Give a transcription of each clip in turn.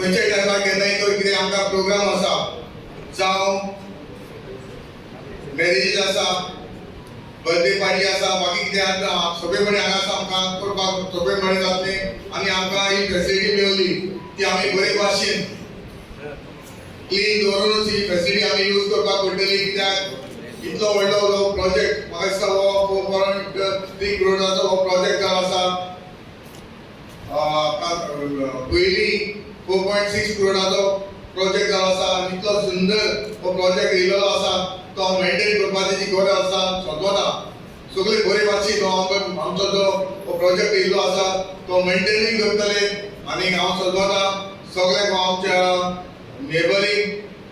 खंयच्याय टायमार केन्नाय तर कितें आमकां प्रोग्राम आसा, जावं मॅरेजीस आसा, बर्थडे पार्टी आसा, बाकी कितें आसा, सोंपेपणी हांगा आमकां करपाक सोंपेपणी जातलें. आनी आमकां ही फेसिलिटी मेवली ती आमी बरे भाशेन क्लीन दवरूनच ही फेसिलिटी आमी यूज करपाक पडटली, कित्याक इतलो व्हडलो जो प्रोजेक्ट, म्हाका दिसता हो 4.3 करोडाचो हो प्रोजेक्ट जावन आसा. पयलीं 4.6 करोडाचो प्रोजेक्ट जालो आसा आनी इतलो सुंदर हो प्रोजेक्ट येयलेलो आसा, तो मेंटेन करपाची जी गरज आसा. सदवता सगळे बरे भाशेन तो आमचो जो हो प्रोजेक्ट येयल्लो आसा तो मेंटेनूय करतले. आनी हांव सदवता सगळे आमच्या नेबरींग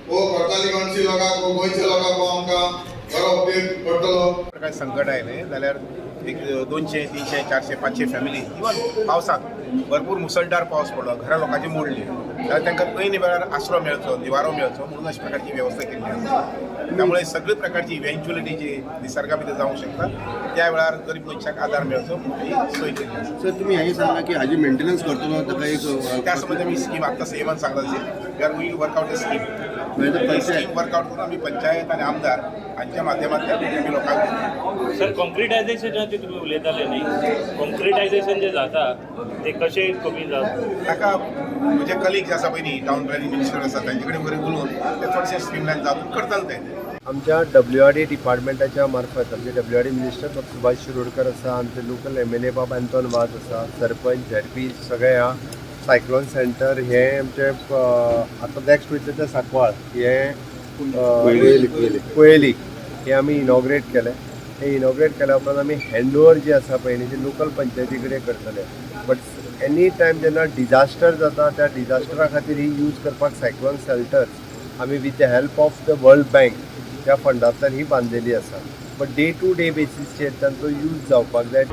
वो कोर्ताली काउन्सील लोकांक वो गोंयच्या लोकांक हो आमकां बरो उपयोग पडटलो. काय संकट आयलें जाल्यार एक 200, 300, 400, 500 फॅमिली, इवन पावसाक भरपूर मुसळधार पावस पडलो, घरां लोकांची मोडली जाल्यार तांकां ऐन वेळार आसरो मेळचो, निवारो मेळचो म्हणून अशा प्रकारची व्यवस्था केल्ली आसा. त्यामुळे सगळे प्रकारची इव्हेंच्युअलिटी जी निसर्गा भितर जावंक शकता, त्या वेळार गरीब मनशाक आदार मेळचो म्हणून ही सोय केल्ली आसा. सर, तुम्ही हें सांगला की हाजी मेंटेनन्स करतलो ताका एक त्या संबंदी आमी स्कीम आत्तां सीएमान सांगला तशी we are going to work out a scheme. म्हणजे ही पंचायत स्कीम वर्कआउट करून आमी पंचायत आनी आमदार हांच्या माध्यमांतल्यान आमी लोकांक दितले. सर, कॉन्क्रिटायझेशनाचे तुमी उलयताले न्ही, कॉन्क्रिटायझेशन जे जाता ते कशें कमी जाता? ताका म्हजे कलिग्स आसा पळय न्ही, टावन प्लॅनिंग मिनिस्टर आसा, तांचे कडेन बरें उलोवन ते चडशे स्ट्रीमलायन जावन करतले ते. आमच्या डब्ल्यू आर डी डिपार्टमेंटाच्या मार्फत आमचे W R D minister doctor Subhash Shirodkar आसा, आमचे लोकल एमएलए बाब अँतोन वाज आसा, सरपंच, झेडपी सगळे ह्या सायक्लोन सेंटर हे आमचे आतां नेक्स्ट वयतले ते सांकवाळ हे कुयेली हे आमी इनॉग्रेट केले. हे इनॉग्रेट केल्या उपरांत आमी हँड ओवर जे आसा पळय न्ही, ते लोकल पंचायती कडेन करतले. बट एनी टायम जेन्ना डिजास्टर जाता, त्या डिजास्टरा खातीर ही यूज करपाक सायक्लोन शेल्टर्स आमी with the help of the World Bank त्या फंडांतल्यान ही बांदलेली आसा. बट डे टू डे बेसीसचेर तांचो यूज जावपाक जाय.